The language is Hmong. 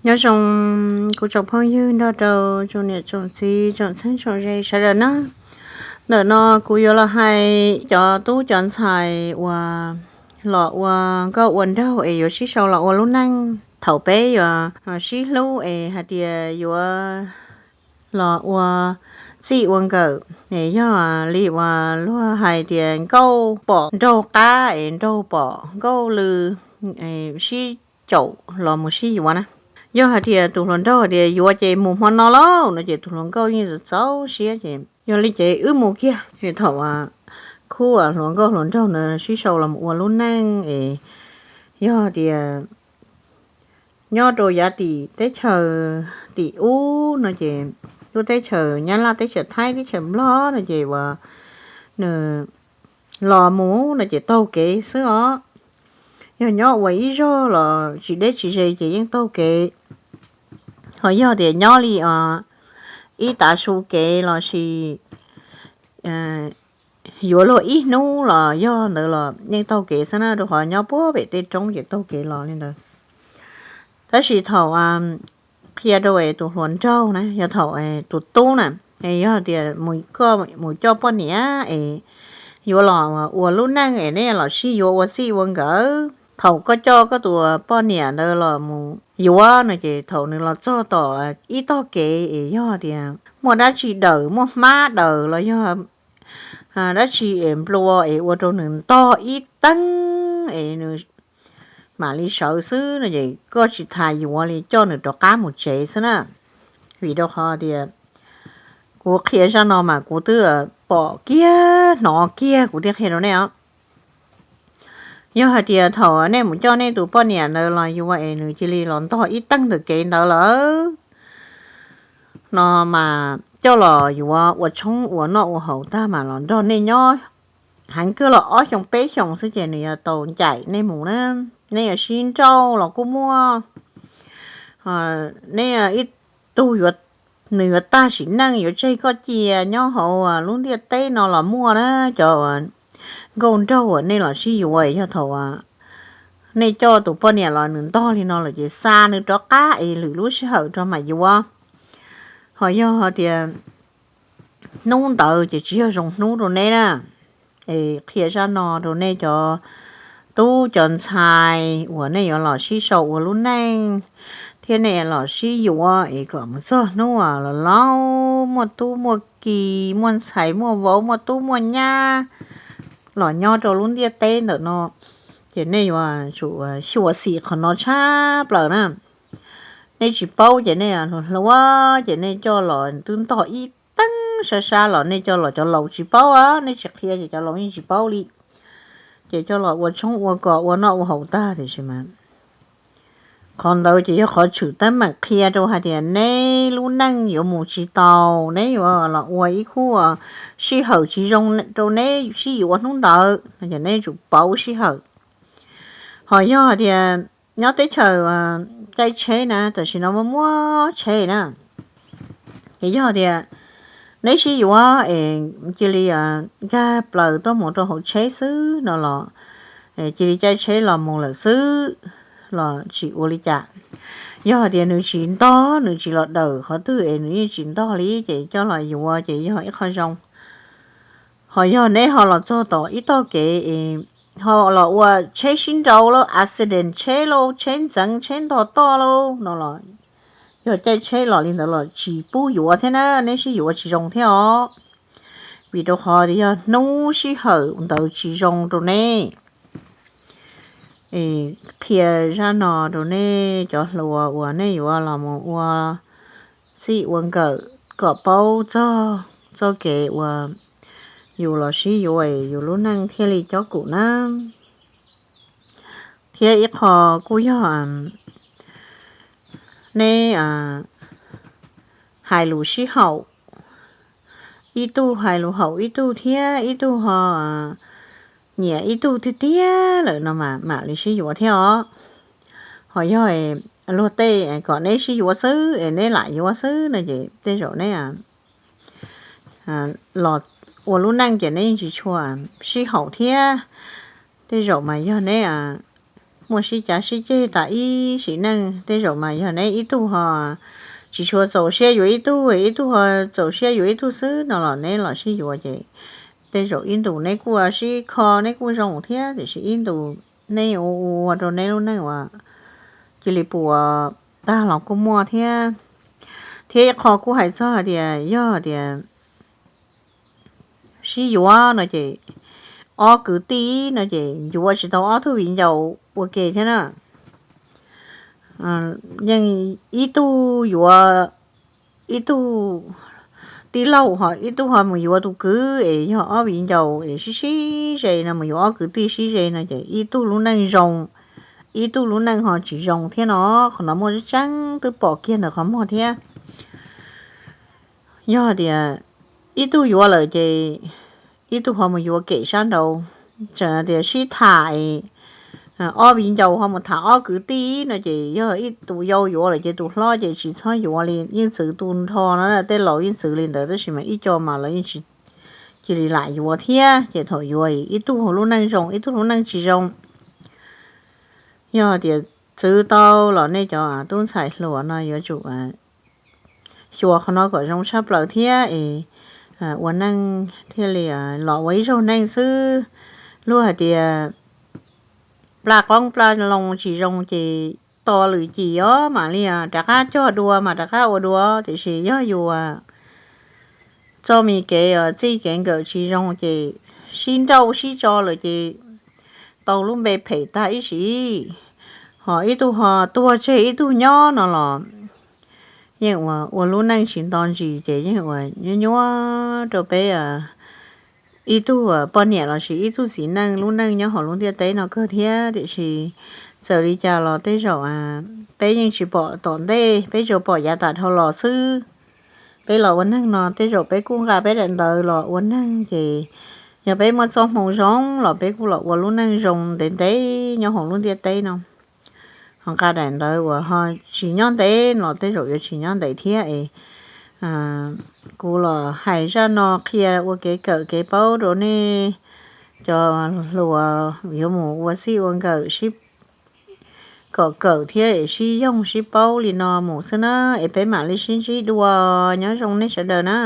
Nyob zoo kuv tsoom phooj ywg nrog rau tsoom niam tsoom txiv tsoom txheeb tsoom ze sawv daws na. Ntawm no kuv yuav los hais cov tub cov ntxhais uas los ua nkauj ua nraug es yuav sib sau los ua lub neej thaum peb yuav sib hlub es hais tias yuav los ua txij ua nkawm es yog li uas luag hais tias nkauj pom nraug qab es nraug pom nkauj lw, sib caum los mus sib yuav na. Yog hais tias tus hluas nraug tias yuav ces mus hmo no lauj no ces tus hluas nkauj yeej txaus siab ces yog li ces wb mus kiag. Thaum khub hluas nkauj hluas nraug na sib sau los ua lub neej es yog tias nyob rau yav tim teb chaws tim ub no ces lub teb chaws Nyab Laj teb chaws Thaib teb chaws Nplog no ces uas nws los mus no ces taug kev xwb os. Yog nyob ua ib zog los tsis deb tsis ze ces yeej taug kev. Ho yog tias nyob li os ib tav su kev los sis yuav luag ib hnub los yog ntawd los yeej taug kev xwb na, rau qhov nyob puag pem tej roob ces taug kev los li ntawd. Tab sis thaum qhia rau tus hluas nraug na, yog thaum tus tub na, yog tias mus coj poj niam es yuav los ua lub neej es nej los sib yuav ua txij ua nkawm, thaum koj coj koj tus poj niam ntawd los mus yuav no ces thaum nws los txog tom ib tog kev es yog tias muaj dab tsi daws, muaj hmab daws los yog dab tsi es nplua es ua rau nws ntog ib teeg es nws mam li sawv xwb no ces koj tsis tas yuav li, coj nws rov qab mus tsev xwb na. Vim rau qhov tias kuv qhia zaj no mas kuv twb pom kiag hnov kiag kuv thiaj qhia rau nej os. Yog hais tias thaum nej mus coj nej tus poj niam ntawd los yuav es nws cia li los ntog ib teeg ntawm kev ntawd lawm no mas coj los yuav ua tshoob ua noj ua haus tag mas los nrog nej nyob. Heev kawg los ob xyoos peb xyoos xwb ces nws yuav tau ncaim nej mus na. Nej yuav sib nrauj los kuj muaj, nej ib tug nws yuav tag sim neej yuav tseg koj cia nyob hauv lub ntiaj teb no los muaj na. Cov uas nkauj nraug uas nej los sib yuav yog thaum nej coj tus poj niam los nws ntog li no lawm ces xa nws rov qab es lwm lub sij hawm rau mam yuav. Ho yog tias hnub ntawd ces tsis yog zoo hnub rau neb na. Es qhia zaj no rau nej cov tub cov ntxhais uas nej yuav los sib sau ua lub neej thiab nej los sib yuav es kom mus txog hnub los laus muaj tub muaj ki, muaj ntxhais muaj vauv, muaj tub muaj nyab los nyob rau lub ntiaj teb ntawm no, ces nej yuav tsum xyuam xim qhov no tshaj plaws na. Nej tsis paub ces nej hluas hluas ces nej coj los twb ntog ib teeg sab sab los nej coj los cov laus tsis paub, nej tsis qhia ces cov laus yeej tsis paub li. Ces coj los ua tshoob ua kos ua noj ua haus tag tiam sis mas qhov ntawd ces yog qhov tshwm teeb meem qhia rau hais tias neb lub neej yuav mus tsis tau, neb yuav los ua ib khub sij hawm tsis zoo rau neb sib yuav hnub ntawd no ces neb tsum pauv sij hawm. Ho yog tias nyob teb chaws caij tsheb na, tam sim no muaj muaj tsheb na, ces yog tias neb sib yuav es cia li nkag plaws tuaj mus rau hauv tsheb xwb no los cia li caij tsheb los mus lawm xwb los tsis ua li cas. Yog hais tias nws tsis ntog, nws tsis los dawm qhov twg es nws yeej tsis ntog li ces coj los yuav ces yog ib qho zoo. Ho yog neb ho los txog tom ib tog kev es ho los ua tsheb sib nrau lauj, accident tsheb lauj, tsheb ntxeev, tsheb ntog toj lauj no los, yog caij tsheb los li ntawd los tsis pub yuav thiab na, neb sib yuav tsis zoo thiab os. Vim rau qhov tias yog hnub sij hawm ntawd tsis zoo rau neb. Qhia zaj no rau nej cov hluas uas nej yuav los mus ua txij ua nkawm kom paub txog txoj kev uas yus los sib yuav es yus lub neej thiaj li cob kum na. Thiab ib qho kuj yog neb hais lus sib haum, ib tug hais lus haum ib tug thiab ib tug ho nyiam ib tug tiag tiag lawm no mas mam li sib yuav thiab os. Ho yog luag tej kom neb sib yuav xwb es neb lam yuav xwb no ces tej zaum neb los ua lub neej ces neb yeej tsis tshua sib haum thiab. Tej zaum mas yog neb muaj sib cav sib ceg tas ib sim neej, tej zaum mas yog neb ib tug ho tsis tshua txaus siab yuav ib tug, ib tug ho txaus siab yuav ib tug xwb no los neb los sib yuav ces tej zaum ib ntus neb kuj sib kho neb kuj zoo thiab, tiam sis ib ntus neb ua ua rau neb lub neej uas cia li puas tag los kuj muaj thiab. Thiab ib qho kuj hais txog hais tias yog tias sib yuav no ces ob kwv tij no ces yuav tsis tau ob tug viv ncaus ua ke thiab na. Yeej ib tug yuav ib tug tij laug ho ib tug ho mus yuav tus kwv es yog ob viv ncaus es sib sib ze no mus yuav ob kwv tij sib ze no ces ib tug lub neej zoo, ib tug lub neej ho tsis zoo thiab no. Qhov no muaj tseeb tseeb twb pom kiag ntawm qhov muag thiab. Yog tias ib tug yuav lawm ces ib tug ho mus yuav kem sab nraud, tseem tias sib tham es ob viv ncaus ho mus tham ob kwv tij no ces yog ib tus yau yuav lawm ces tus hlob ces tsis txhob yuav li, yeej txwv tu nrho no, tej laus yeej txwv li ntawd tab sis mas ib co mas lawv yeej tsis cia li lam yuav thiab ces thaum yuav ib tug lub neej zoo ib tug lub neej tsis zoo. Yog tias txwv tau los nej cov tub ntxhais hluas no yuav tsum xyuas qhov no kom zoo tshaj plaws thiab es ua neej thiaj li los ua ib zaug neej xwb. Luag hais tias plaj qoob plaj loo tsis zoo ces tos lwm cim os mam li rov qab cog dua mas rov qab ua dua, tiam sis yog yus txoj me kev txij kev nkawm tsis zoo ces sib nrauj sib tso lawm ces tau lub npe phem tag ib sim. Ho ib tug ho tuag tseg ib tug nyob no los yeej ua ua lub neej tsis nto ntsis ces yeej ua nyuaj nyuaj rau peb ib tug poj niam lossis ib tug txiv neej lub neej nyob hauv lub ntiaj teb no kawg thiab. Tiam sis txawm li cas los tej zaum peb yeej tsis pom tom ntej, peb tsuas pom yav tas dhau los xwb. Peb los ua neeg no tej zaum peb kuj nqa peb daim ntawv los ua neeg ces yog peb muaj txoj hmoo zoo los peb kuj los ua lub neej zoo ntev ntev nyob hauv lub ntiaj teb no. Ho nqa daim ntawv uas ho tsis nyob ntev los tej zaum yuav tsis nyob ntev thiab es kuv los hais zaj no qhia ua kev kawm kev paub rau nej cov hluas yuav mus ua txij ua nkawm sib kom kawm thiab es sib yoog sib paub li no mus xwb na. Es peb mam li sib ntsib dua, nyob zoo nej sawv daws na.